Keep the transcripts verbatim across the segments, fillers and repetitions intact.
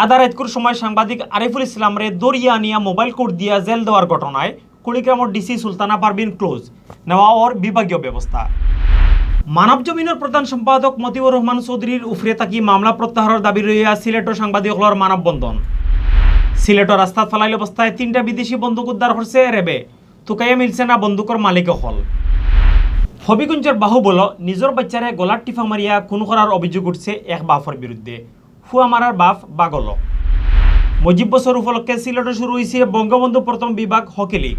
আধা রাইতকুর সময় সাংবাদিক আরিফুল ইসলামরে ধরিয়া আনিয়া মোবাইল কোর্ট দিয়া জেল দেওয়ার ঘটনায় কুড়িগ্রামর ডিসি সুলতানা পারভিন ক্লোজ, নেওয়া অর বিভাগীয় ব্যবস্থা। মানব জমিনর প্রধান সম্পাদক মতিউর রহমান চৌধুরীর উপরে থাকি মামলা প্রত্যাহারর দাবি লইয়া সিলেটর সাংবাদিক অকলর মানববন্ধন। সিলেটর রাস্তাত ফালাইল অবস্থায় তিনটা বিদেশি বন্দুক উদ্ধার করছে র্যাবে। তুকাইয়া মিলছে না বন্দুকর মালিক অকল। হবিগঞ্জর বাহুবল নিজর বাচ্চারে গলার টিফা মারিয়া খুন করার অভিযোগ উঠছে এক বাপর বিরুদ্ধে। ফুয়া মারার বাপ বাগল। মুজিব বছর উপলক্ষে সিলেটো শুরু অইছে বঙ্গবন্ধু প্রথম বিভাগ হকি লীগ।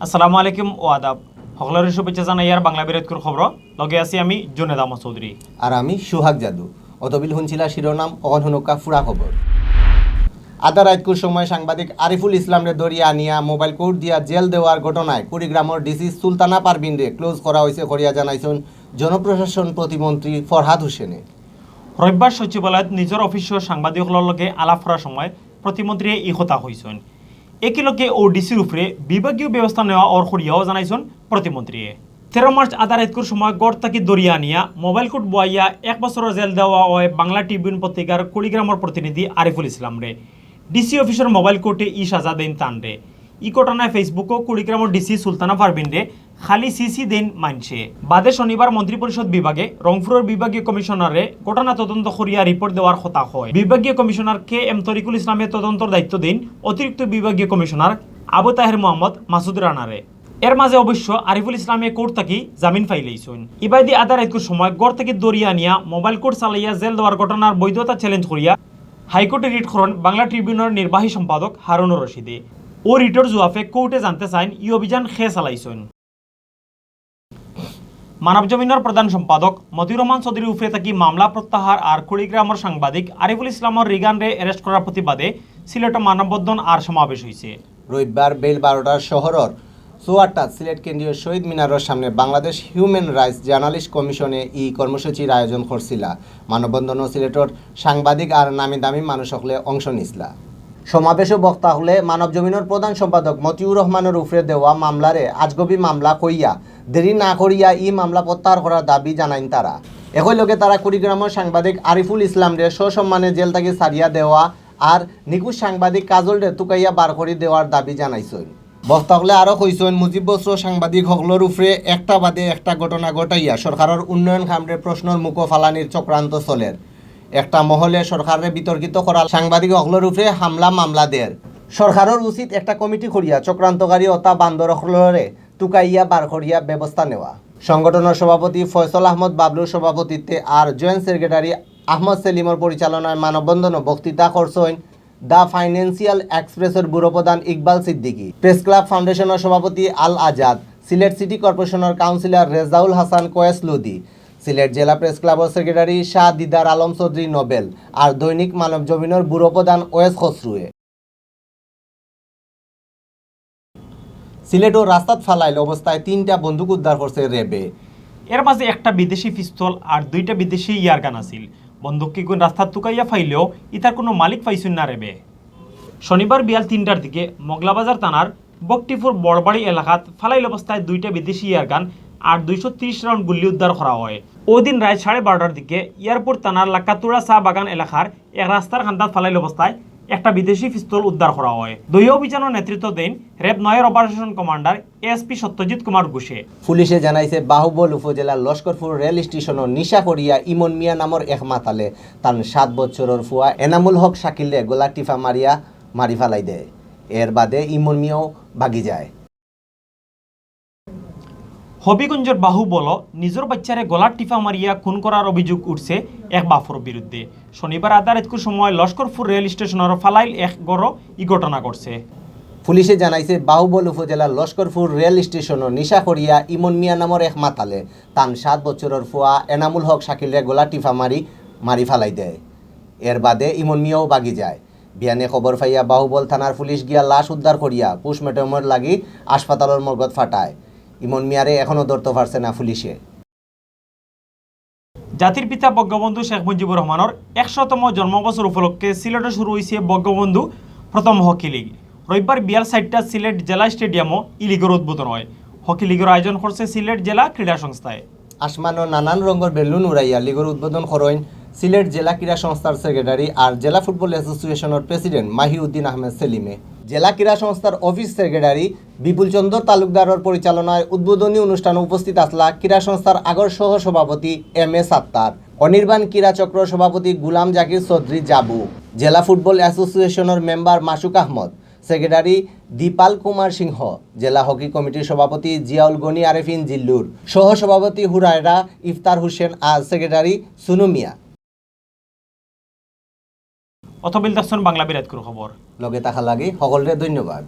আসসালামু আলাইকুম ও আদাব। হকলরে শুভেচ্ছা জানাইয়ার বাংলা বিরতকুর খবর। লগে আছি আমি জুনেদ আহমদ চৌধুরী। আর আমি সুহাগ জাদু। অতবিল হুনছিলা শিরোনাম, অখন হুনুক্কা ফুরা খবর। আধা রাইতকুর সময় সাংবাদিক আরিফুল ইসলামরে ধরিয়া আনিয়া মোবাইল কোর্ট দিয়া জেল দেওয়ার ঘটনায় কুড়িগ্রামর ডিসি সুলতানা পারভিনরে ক্লোজ করা অইছে করিয়া জানাইছইন জনপ্রশাসন প্রতিমন্ত্রী ফরহাদ হোসেনে। রবিবার সচিবালয়ত নিজর অফিসো সাংবাদিক অকলর লগে আলাপ করার সময় প্রতিমন্ত্রীয়ে ই কথা কইছইন। একই লগে অউ ডিসির উপরে বিভাগীয় ব্যবস্থা নেওয়া অর করিয়াও জানাইছইন প্রতিমন্ত্রীয়ে। তেরো মার্চ আধা রাইতকুর সময় ঘর থাকি ধরিয়া আনিয়া মোবাইল কোর্ট বওয়াইয়া এক বছরর জেল দেওয়া অয় বাংলা ট্রিবিউন পত্রিকার কুড়িগ্রামর প্রতিনিধি আরিফুল ইসলামরে। ডিসি অফিসর মোবাইল কোর্টে ই সাজা দেইন তানরে। ই ঘটনায় Facebookও কুড়িগ্রামর ডিসি সুলতানা পারভিনরে খালি সিসি দেইন মানষে। বাদে শনিবার মন্ত্রিপরিষদ বিভাগে রংপুরর বিভাগীয় কমিশনাররে ঘটনা তদন্ত করিয়া রিপোর্ট দেওয়ার কথা কয়। বিভাগীয় কমিশনার কে এম তরিকুল ইসলামে তদন্তর দায়িত্ব দেইন অতিরিক্ত বিভাগীয় কমিশনার আবু তাহের মোহাম্মদ মাসুদ রানারে। এর মাঝে অবশ্য আরিফুল ইসলামে কোর্ট থাকি জামিন পাইলাইছইন। ইবায়দি আধা রাইতকুর সময় ঘর থাকি ধরিয়া আনিয়া মোবাইল কোর্ট চালাইয়া জেল দেওয়ার ঘটনার বৈধতা চ্যালেঞ্জ করিয়া হাইকোর্টে রিট করইন বাংলা ট্রিবিউনর নির্বাহী সম্পাদক হারুনুর রশিদে। অউ রিটর জুয়াফে কোর্টে জানতে চাইন ই অভিযান কে চালাইছইন। মানব জমিনর প্রধান সম্পাদক মতিউর রহমান চৌধুরীর উপরে থাকি মামলা প্রত্যাহার আর কুড়িগ্রামর সাংবাদিক আরিফুল ইসলামর রিগানরে অ্যারেস্ট করার প্রতিবাদে সিলেটো মানববন্ধন আর সমাবেশ অইছে। রবিবার বেইল বারোটার শহরর চৌহাট্টাত সিলেট কেন্দ্রীয় শহীদ মিনারর সামনে বাংলাদেশ হিউম্যান রাইটস জার্নালিস্ট কমিশনে ই কর্মসূচির আয়োজন করছিলা। মানববন্ধনো সিলেটর সাংবাদিক আর নামি দামি মানুষ অকলে অংশ নিছলা। সমাবেশো বক্তা অকলে মানব জমিনর প্রধান সম্পাদক মতিউর রহমানর উপরে দেওয়া মামলারে আজগবি মামলা কইয়া দেরি না করিয়া ই মামলা প্রত্যাহার করার দাবি জানাইন তারা। একই লগে তারা কুড়িগ্রামর সাংবাদিক আরিফুল ইসলামরে সসম্মানে জেল থাকি ছাড়িয়া দেওয়া আর নিখোঁজ সাংবাদিক কাজলরে তুকাইয়া বার করি দেওয়ার দাবি জানাইছইন। বক্তা অকলে আরো কইছইন, মুজিব বছর সাংবাদিক অকলর উপরে একটা বাদে একটা ঘটনা ঘটাইয়া সরকারর উন্নয়ন কামরে প্রশ্নর মুখো ফালানির চক্রান্ত চলের। একটা মহলে সরকাররে বিতর্কিত করা সাংবাদিক অকলর উপরে হামলা মামলা দের। সরকারর উচিত একটা কমিটি করিয়া চক্রান্তকারী অতা বান্দর অকলরে তুকাইয়া বার করিয়া ব্যবস্থা নেওয়া। সংগঠনর সভাপতি ফয়সল আহমদ বাবলুর সভাপতিত্বে আর জয়েন্ট সেক্রেটারি আহমদ সেলিমর পরিচালনায় মানববন্ধনো বক্তৃতা করছইন দ্য ফাইন্যান্সিয়াল এক্সপ্রেসর ব্যুরো প্রধান ইকবাল সিদ্দিকী, প্রেস ক্লাব ফাউন্ডেশনর সভাপতি আল আজাদ, সিলেট সিটি কর্পোরেশনর কাউন্সিলর রেজাউল হাসান কয়েস লোধি, সিলেট জেলা প্রেস ক্লাবর সেক্রেটারি শাহ দিদার আলম চৌধুরী নোবেল, আর দৈনিক মানব জমিনর ব্যুরো প্রধান ওয়েস খসরুয়ে। সিলেটো রাস্তাত ফালাইল অবস্থায় তিনটা বন্দুক উদ্ধার করছে র্যাবে। এর মাঝে একটা বিদেশি পিস্তল আর দুইটা বিদেশি ইয়ারগান আছিল। বন্দুক কিগুন রাস্তাত তুকাইয়া ফাইলেও ইতার কোনো মালিক পাইছইন না র্যাবে। শনিবার বিয়াল তিনটার দিকে মগলাবাজার থানার বকটিপুর বড়বাড়ি এলাকাত ফালাইল অবস্থায় দুইটা বিদেশি ইয়ারগান আর দুইশো তিরিশ রাউন্ড গুল্লি উদ্ধার করা অয়। অউ দিন রাইত সাড়ে বারোটার দিকে এয়ারপোর্ট থানার লাক্কাতুড়া চা বাগান এলাকার এক রাস্তার কান্দাত ফালাইল অবস্থায় একটা বিদেশি পিস্তল উদ্ধার করা অয়। দলীয় অভিযানর নেতৃত্ব দেইন র্যাব নয়র অপারেশন কমান্ডার এএসপি সত্যজিৎ কুমার ঘোষে। পুলিশে জানাইছে, বাহুবল উপজেলার লস্করপুর রেল স্টেশনো নিশা করিয়া ইমন মিয়া নামর এক মাতালে তান সাত বছরর ফুয়া এনামুল হক শাকিলরে গলা টিফা মারিয়া মারি ফালাই দেয়। এর বাদে ইমন মিয়াও ভাগি যায়। হবিগঞ্জর বাহুবল নিজর বাচ্চারে গলার টিফা মারিয়া খুন করার অভিযোগ উঠছে এক বাপর বিরুদ্ধে। শনিবার আধা রাইতকুর সময় লস্করপুর রেল স্টেশনর ফালাইল এক ঘরো ই ঘটনা ঘটছে। পুলিশে জানাইছে, বাহুবল উপজেলার লস্করপুর রেল স্টেশনো নিশা করিয়া ইমন মিয়া নামর এক মাতালে তান সাত বছরর ফুয়া এনামুল হক শাকিলরে গলা টিফা মারি মারি ফালাই দেয়। এর বাদে ইমন মিয়াও ভাগি যায়। বিয়ানে খবর পাইয়া বাহুবল থানার পুলিশ গিয়া লাশ উদ্ধার করিয়া পোস্টমর্টমর লাগি হাসপাতালর মর্গত ফাটায়। ইমন মিয়ারে এখনো ধরতে পারছে না পুলিশে। জাতির পিতা বঙ্গবন্ধু শেখ মুজিবুর রহমানর একশোতম জন্মবছর উপলক্ষে সিলেটো শুরু অইছে বঙ্গবন্ধু প্রথম হকি লীগ। রবিবার বিয়াল চাইরটাত সিলেট জেলা স্টেডিয়ামো ই লীগর উদ্বোধন অয়। হকি লীগর আয়োজন করছে সিলেট জেলা ক্রীড়া সংস্থায়। আসমানো নানান রঙর বেলুন উড়াইয়া লীগর উদ্বোধন করইন সিলেট জেলা ক্রীড়া সংস্থার সেক্রেটারি আর জেলা ফুটবল অ্যাসোসিয়েশনের প্রেসিডেন্ট মাহিউদ্দিন আহমেদ সেলিমে। জেলা ক্রীড়া সংস্থার অফিস সেক্রেটারি বিপুল চন্দ্র তালুকদারর পরিচালনায় উদ্বোধনী অনুষ্ঠানে উপস্থিত আছলা ক্রীড়া সংস্থার আগর সহ সভাপতি এম এ সাত্তার, অনির্বাণ ক্রীড়া চক্র সভাপতি গুলাম জাকির চৌধুরী জাবু, জেলা ফুটবল অ্যাসোসিয়েশনের মেম্বার মাসুক আহমদ, সেক্রেটারি দীপাল কুমার সিংহ, জেলা হকি কমিটির সভাপতি জিয়াউল গনি আরেফিন জিল্লুর, সহ সভাপতি হুরায়রা ইফতার হোসেন আর সেক্রেটারি সুনু মিয়া। অথবিল দাসন বাংলা বিরাট করু খবর। লগে থাকা লাগি সকলরে ধন্যবাদ।